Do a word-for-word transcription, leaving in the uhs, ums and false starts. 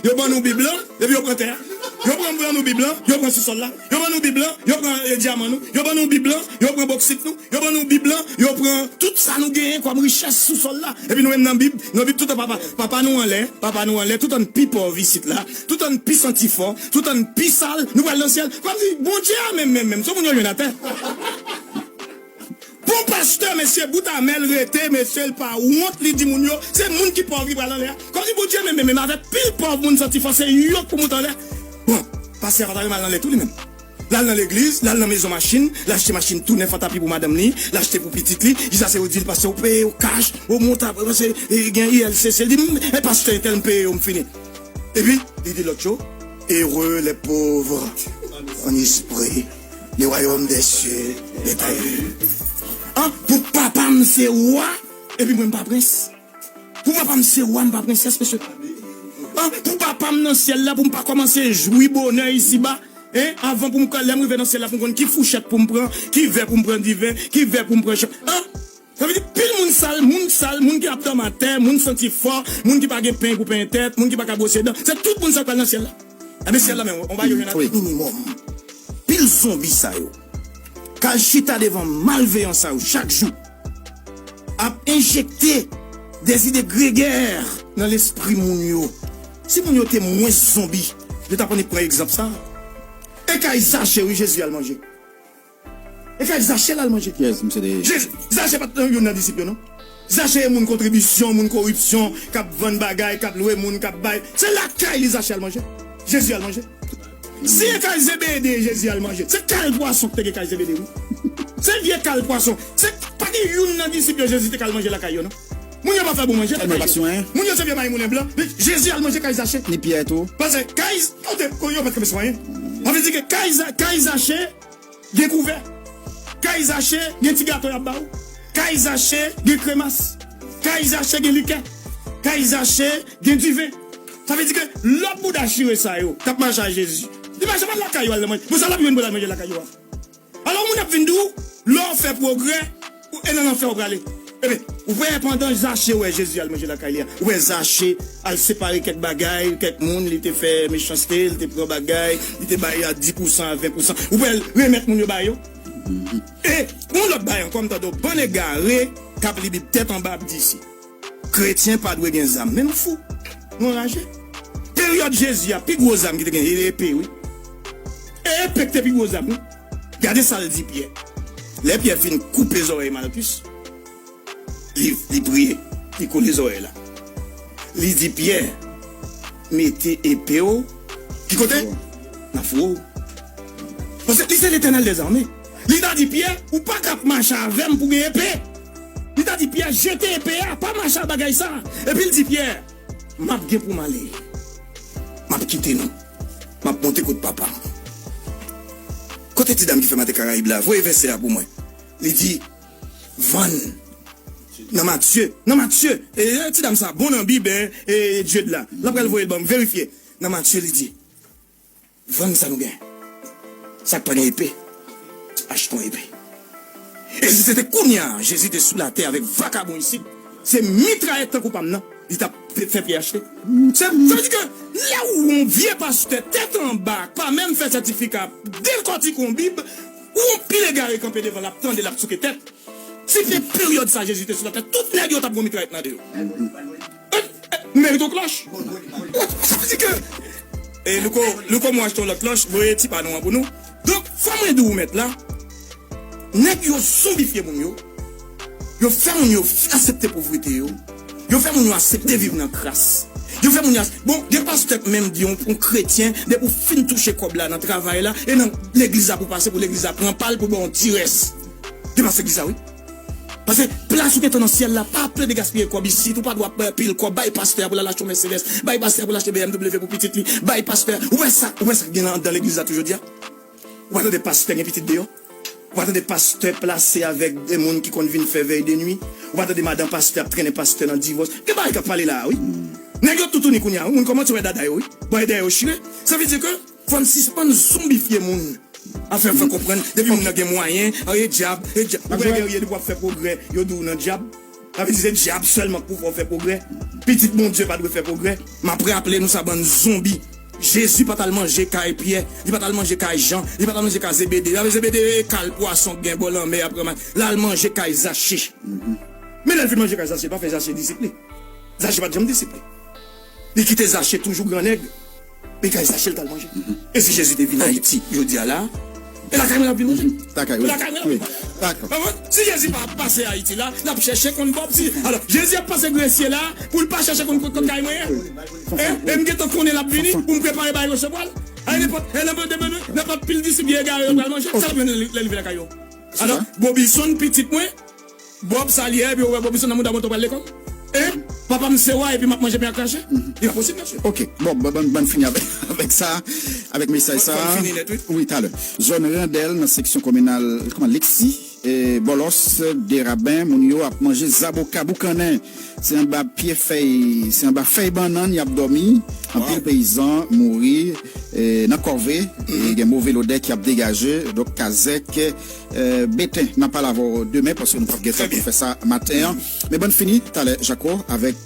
Yo ban nou Bib lan, epi yo pran tè a. Yo pran, ban nou Bib lan, yo pran sousòl la. Yo ban nou Bib lan, yo pran, eh, dyaman nou. Yo ban nou Bib lan, yo pran boksit nou. Yo ban nou Bib lan, yo pran tout sa nou genyen kòm richès sousòl la. Epi nou menm nan Bib, nan Bib tout an papa, papa nou anlè, papa nou anlè, tout an pi pòv isit la, tout an pi santi fò, tout an pi sal, nou pral nan syèl. Kòmsi Bondye a menm, menm, menm, se moun yo jwenn atè. Bon pastè, mesye, bout amèl rete, mesye, l pa wont, li di moun yo, se moun ki pòv ki pral anlè a. Kòmsi Bondye menm, menm, menm, avèk pil pòv moun santi fò, se yo k pou moute anlè. Bon, pastè a pa ta renmen al anlè tou li menm. L al nan legliz, l al nan mezon machin, l achte machin tou nèf an tapi pou madanm li, l achte pou pitit li, jis ase yo di l, pastè, ou peye yo kach, ou monta, pase, e, gen I L C C, l di, "M, e pastè entèl m peye yo, m fini." Epi, li di lòt yo, "Heureux les pauvres en esprit, le royaume des cieux est à eux." An, pou papa m se wa, epi mwen m pa prens. Pou papa m se wa, m pa prensès, mesye. An, pou papa m nan syèl la, pou m pa kòmanse jwi bonè isiba, en, avan pou m, lè m rive nan syèl la, pou m konn ki fouchèt pou m pran, ki vè pou m pran diven, ki vè pou m pran chan. An, sa vle di, pil moun sal, moun sal, moun ki ap dòmi atè, moun santi fò, moun ki pa gen peny pou penyen tèt, moun ki pa ka bwose dan, se tout moun sa k pral nan syèl la. Enben, syèl la menm, on va yo jwenn atè. Minimòm. Pil zonbi sa yo k al chita devan malveyan sa yo chak jou ap enjekte dèzide gregè nan lespri moun yo. Si moun yo te mwens zonbi, yo t ap annik pran egzanp sa. E kay Zache, wi, Jezi al manje. E kay Zache l al manje. Yes, misye te. Jezi, Zache pa t nan youn nan disip yo, non. Zache e moun kontribisyon, moun koripsyon, k ap vann bagay, k ap lwe moun, k ap bay. Se lakay li Zache al manje. Jezi al manje. Si e kay Zebede Jezi al manje, se kal pwason ki te gen kay Zebede, wi. Se vye kal pwason. Se pa gen youn nan disip yo Jezi te kal manje lakay yo, non. Moun yo pa fè bon manje lakay yo. Moun yo se vye mayi moulen blan. Jezi al manje kay Zache. Ni Pyè tou. Paske kay, kote, yo pa t kenbe sou anyen. Sa vle di ke kay, kay Zache, gen kouvè. Kay Zache, gen ti gato y ap ba ou. Kay Zache, gen kremas. Kay Zache, gen likè. Kay Zache, gen diven. Sa vle di ke lòt bouda chire sa yo, k ap mache a Jezi, li pa janm al lakay yo al nan manje. Bon, sa l ap jwenn pou l al manje lakay yo a? Alò, moun ap vin di w, lè w fè pwogrè, ou, e nan lanfè w prale. Ebyen, ou wè pandan Zache wè Jezi al manje lakay li a, ou wè Zache al separe kèk bagay, kèk moun, li te fè mechanste, li te pran bagay, li te bay a dis pousan, a ven pousan. Ou wè l remèt moun yo ba yo. E, yon lòt bagay ankò, m tande yon bann egare k ap li Bib tèt anba ap di isi, kretyen pa dwe gen zam. Men nou fou, nou anraje. Peryòd Jezi a, pi gwo zam ki te gen, e epe, wi. E epe ki te pi gwo zam, wi. Gade sa l di Pyè. Lè Pyè fin koupe zòrèy Malkis, li, li priye, li kole zòrèy la. Li di Pyè, mete epe w, ki kote? Nan fouwo. Paske li se Letènèl dèzame. Li ta di Pyè, ou pa ka ap mache avè m pou gen epe. Li ta di Pyè, jete epe a, pa mache ak bagay sa. Epi l di Pyè, m ap gen pou m ale. M ap kite nou. M ap monte kot papa m. Kote ti dam ki fè Maten Karayib la? Voye vèsè a pou mwen. Li di, vann. Nan Matye. Nan Matye. E, e, ti dam sa bon nan Bib, en, e, Dye la. L ap pral voye l ban m verifye. Nan Matye, li di, vann sa nou gen. Sa k pa gen epe, achte yon epe. E si se te kounye a, Jezi te sou latè avèk vakabon isit, se mitrayèt tankou pa m nan, li t ap fè, fè Pyè achte. Se, sa vle di ke lè ou yon vye pastè, tèt anba, k pa menm fè sètifika, dekòtike yon Bib, ou yon pil egare kanpe devan l ap tande, l ap souke tèt. Si se peryòd sa Jezi te sou latè, tout nèg yo t ap gon mitrayèt nan de yo. E, e, meriton klòch. Sa vle di ke, e, Louko, Louko, mwen achte yon lòt klòch, voye ti pa nou an pou nou. Donk, fò mwen di w, mèt la, nèg yo zonbifye moun yo. Yo fè moun yo aksepte povrete yo. Yo fè moun yo aksepte viv nan kras. Yo fè moun yo as-, bon, gen pastè k menm di yon, yon kretyen, depi w fin touche kòb la nan travay la, e nan legliz la pou pase, pou legliz la pran pa l, pou ba w yon ti rès. Gen pastè k di sa, wi. Paske plas ou gentan nan syèl la, pa plede gaspiye kòb isit, ou pa dwe ap pil kòb, bay pastè a pou l al achte yon Mercedes, bay pastè a pou l achte B M W pou pitit li, bay pastè a. Ou wè sa, ou wè sa k gen anndan legliz la tou jodi a? Ou pa tande pastè gen pitit deyò? Ou pa tande pastè plase avèk de moun ki konn vin fè vèy de nwi? Ou pa tande madanm pastè ap trennen pastè nan divòs? Gen bagay k ap pale la a, wi. Nèg yo toutouni kounye a, wi. Moun kòmanse wè dada yo, wi. Bò dèyè yo chire. Sa vle di ke fò n sispann zonbifye moun. Afè fè konprann, depi moun nan gen mwayen, an, e dyab, e dyab. Ou wè gen, depi w ap fè pwogrè, yo di w nan dyab. Sa vle di se dyab sèlman k pou fè w fè pwogrè. Pitit Bondye pa dwe fè pwogrè. M ap raple nou sa, bann zonbi. Jezi pa t al manje kay Pyè, li pa t al manje kay Jan, li pa t al manje kay Zebede. Sa vle Zebede e kal pwason k gen bò lanmè ap ranmase. L al manje kay Zache. Men lè l fin manje kay Zache, li pa fè Zache disip li. Zache pa t janm disip li. Li kite Zache toujou gran nèg. Men kay Zache l t al manje. E si Jezi te vin Ayiti jodi a la, e lakay mwen l ap vin manje. Lakay, wi. E lakay mwen l ap vin manje. Dakò. Konprann? Si Jezi pa pase Ayiti la, l ap chèche konn Bòb si. Alò, Jezi ap pase Gresye la, pou l pa chèche konn kot, kot kay mwen ye. E m gentan konnen l ap vini, pou m prepare bagay resevwa l. Ay, nenpòt, e, nenpòt, nenpòt, nenpòt pil disip egare yo pral manje. Sa l ap jwenn lè l rive lakay yo? Alò, Bobison, pitit mwen, Bòb, sa li ye, epi ou wè Bobison nan mouda mwen tou pral lekòl? E papa m se wa, epi m ap manje pen ak krache? Li pa posib, mesye. Ok, bon, bon, bon, bon, fini avèk, avèk sa, avèk mesaj sa. Fò n fini nèt, wi. Wi, talè. Zòn Randèl, nan seksyon kominal, kòman, Lexi, e, Bòlòs, Deraben, moun yo ap manje zaboka boukannen. Se anba pye fèy, se anba fèy bannann y ap dòmi. Anpil peyizan mouri, e, nan kòve, e gen move lodè ki ap degaje. Donk, kazèk, e, beten. N ap pale avè w demen, paske nou p ap gen tan pou fè sa maten an. Men bann fini, talè, Jako, avèk